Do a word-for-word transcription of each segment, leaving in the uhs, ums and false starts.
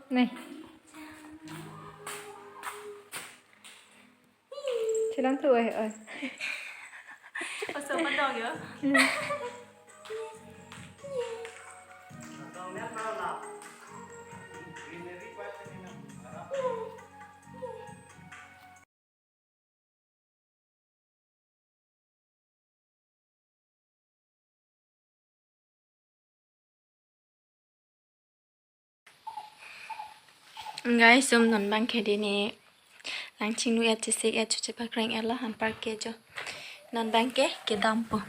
Nih. Chelang tu, eh, eh. Oso padong yo. Hmm. Guys, sum non abang ke dei ne lang chingnu et chesik et chu chepakreng et lo, anparke jo. Non abang ke kedampo.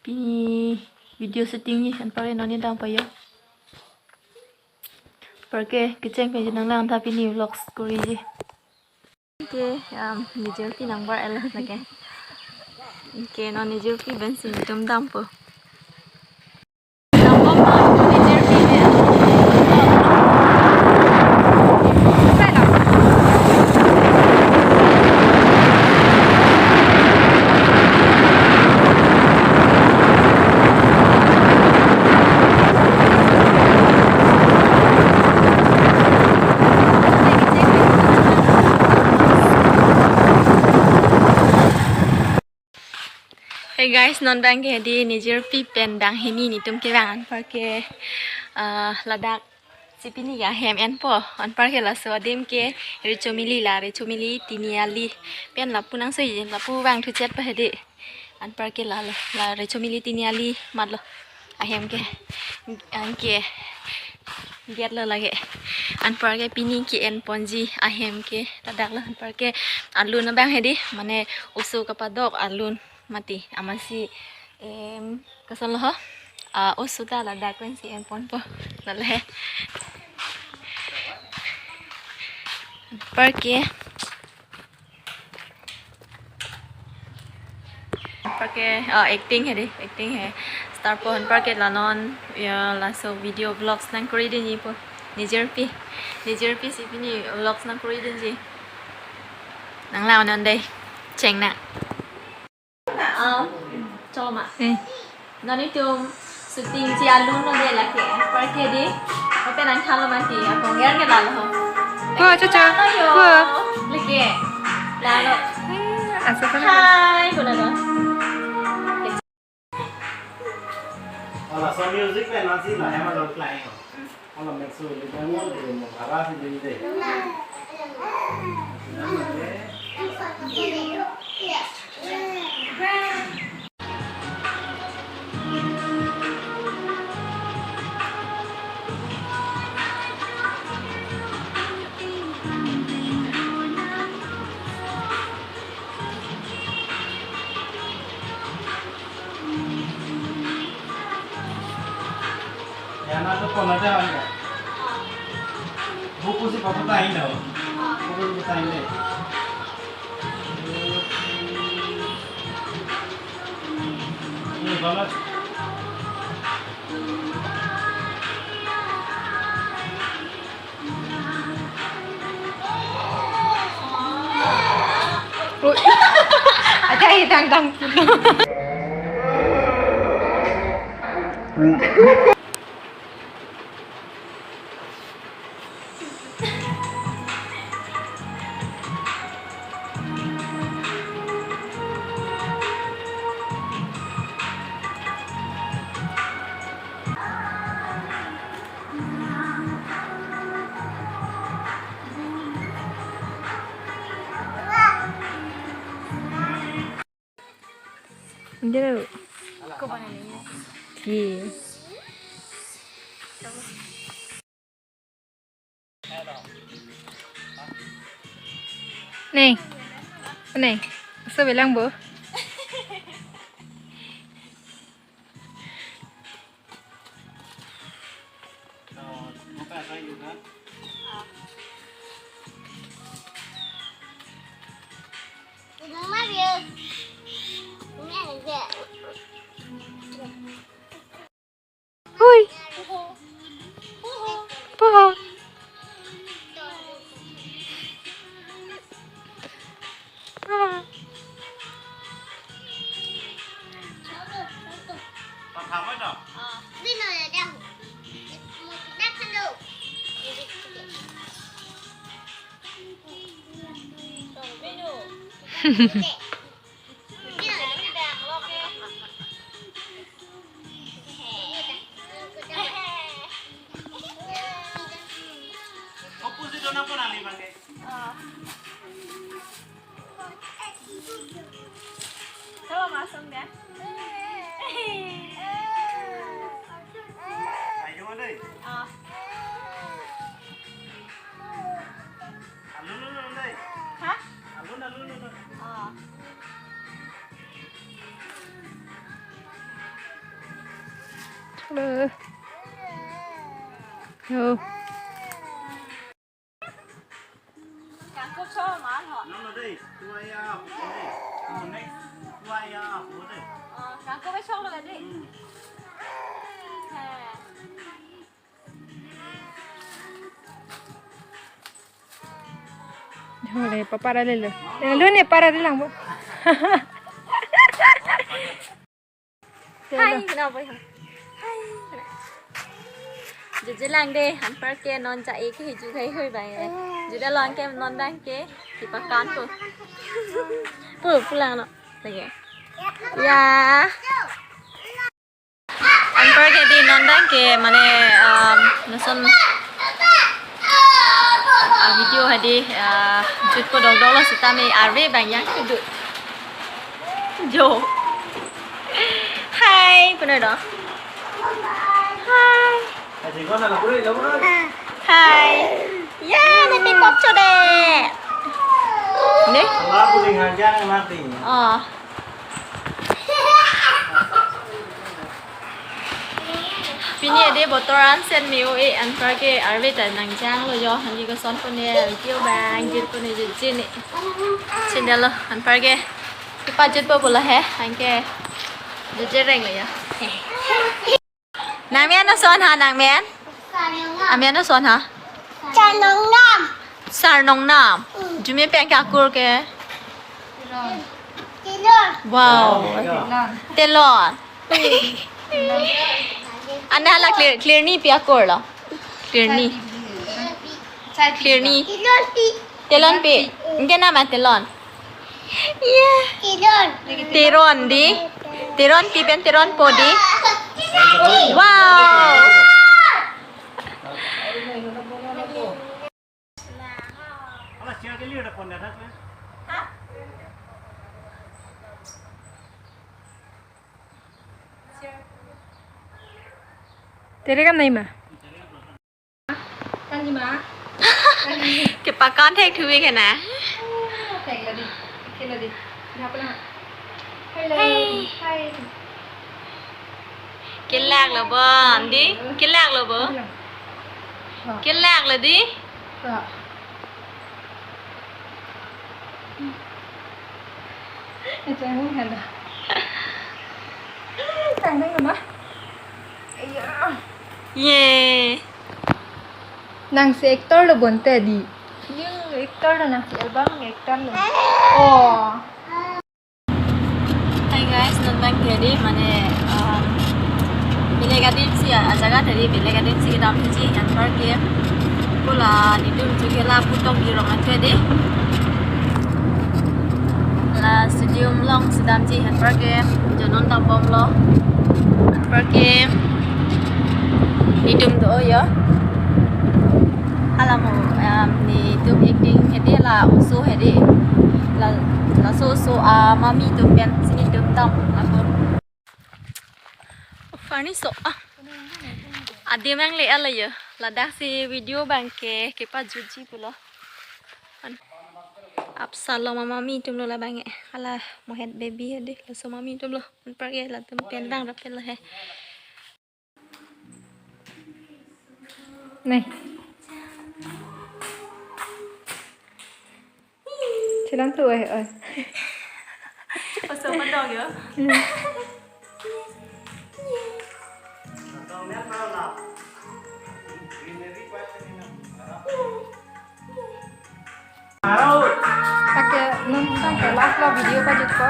Pini video shooting ji anparke non ne dampo jo. Anparke kecheng pen nanglangtha pini vlogs koriji. Ke, um, nejirpi nangbar et lo lake. Ke non nejirpi pensi netum dampo. Hey guys, non abang ke dei nejirpi pen banghini netum kevang, anparke, ah, ladak si pini ke ahem enpo, anparke laso adim ke Rechomili, la Rechomili Tiniali pen lapu nangsoji, lapu vangthu chet pa he dei. Anparke lalo, la Rechomili Tiniali matlo ahem ke, anke gate lo lake. Anparke pini ke-enponji ahem ke ladak lo, anparke alun abang he dei, mane oso kapadok alun mati, amatsi, em, koson lo ho, ah, oso ta ladak pensi enponpo, lale. Anparke Anparke, oh, acting he dei, acting he. Star po, anparke la non, ya, laso video vlogs nangkori dunji po. Nejirpi, nejirpi si pini vlogs nangkori dunji. Nanglang non dei, cheng na. Ah, choma. Eh. Non netum shooting ji alun lo dei lake, anparke dei. Hote nangthanlo mati, akong ger ke lalo ho. Wah, caca. Lalo yo. Wah. Lake. Lalo. Eh, asa sana. Hai, bola lo. Ala so music pen nasi la hema lo klai ho. Ala mixo le dan mo le mo hara si le le. Ya, na to kona ja ya. Buku si papu tahin do. Buku si tahin de. Ini banget. Ui. Aja hidang dang pulo. Deu. Ki. Ning. Ning. Oso belang bo. Hui. Puho. Puho. Opposite dona pon ali bangke. Coba masuk deh. Ayo deh. Ah. Alun alun deh. Hah? Alun alun deh. Ah. Hello. Yo. Kangkung so mal ho. No, no, dei. Tua ya, dei. Next, tua ya, dei. Oh, kangkung so lo, dei. Hmm. He. Hole, papa ra lelo. Eh, lu ne para de lang bo. Hai, na boy. Hai. Juje lang dei, anparke non ja-e ke hiju hai hoi bang e. Juda long ke non bangke, kipakan po. Po, pulang lo. Lagi. Ya. Anparke dei non bangke, mane, um, lason, ah, video hadi, ah, jut ko dok dok lo sitame arve bang yang kudu. Jo. Hai, puno do. Hai. Hai. Ya, nanti kok code. Nih. Apa puting aja nanti. Oh. Pini ade botor ansen meo e, anparke arve ta nangjang lo jo, hanji ko son pone video bang jut pone jut jini. Chindalo anparke kepajut po bola he, anke jut jereng lo ya. Nangmen ason ha, nangmen? Amen ason ha? Sarnongnam. Sarnongnam. Mm. Jumi pen ke akur ke? Telon. Wow. Telon. Telon. Ana hala clear, clear ni pi akur lo? Clear ni. Clear ni. Telon pi. Telon pi. Anke nama telon. Iya. Teron. Teron dei. Teron pi pen teron po dei. Wow. Terekam nai ma? Tangji ma? Kepakan thek thuwe kena. Thek lo dei. Thek lo dei. Hello. Hi. Hi. Kelak lo bo, dei? Kelak lo bo? Kelak lo dei? Eceng handa. Tang tang ma? Iya. Ye. Nangsi actor lo bonta dei. Yung actor lo, nangsi album actor lo. Oh. Hi guys, non bangke dei mane, um, belek adim si a, ajaga ta dei belek adim si kedam thuji, anparke pu la netum chu ke la pu tong di rong athe dei. La studio along si damji, anparke jo non dambom lo. Anparke netum do yo. Hala mo, um, netum acting hedi la oso hedi. La, laso oso, ah, mami atum pen si netum dam ako. Furnace so, ah. Adim nangle ala yo. Ladak si video bangke kepajutji pulo. An-, apsalo mama mami atum lo la bang e. Hala mohet baby hedi. Laso mami atum lo. Anparke latum pen dang rapel lo he. Nai. Chelang tu eh, eh. Pasal padang ya? Hmm. Pakai nonton ke last lo video pajutpo.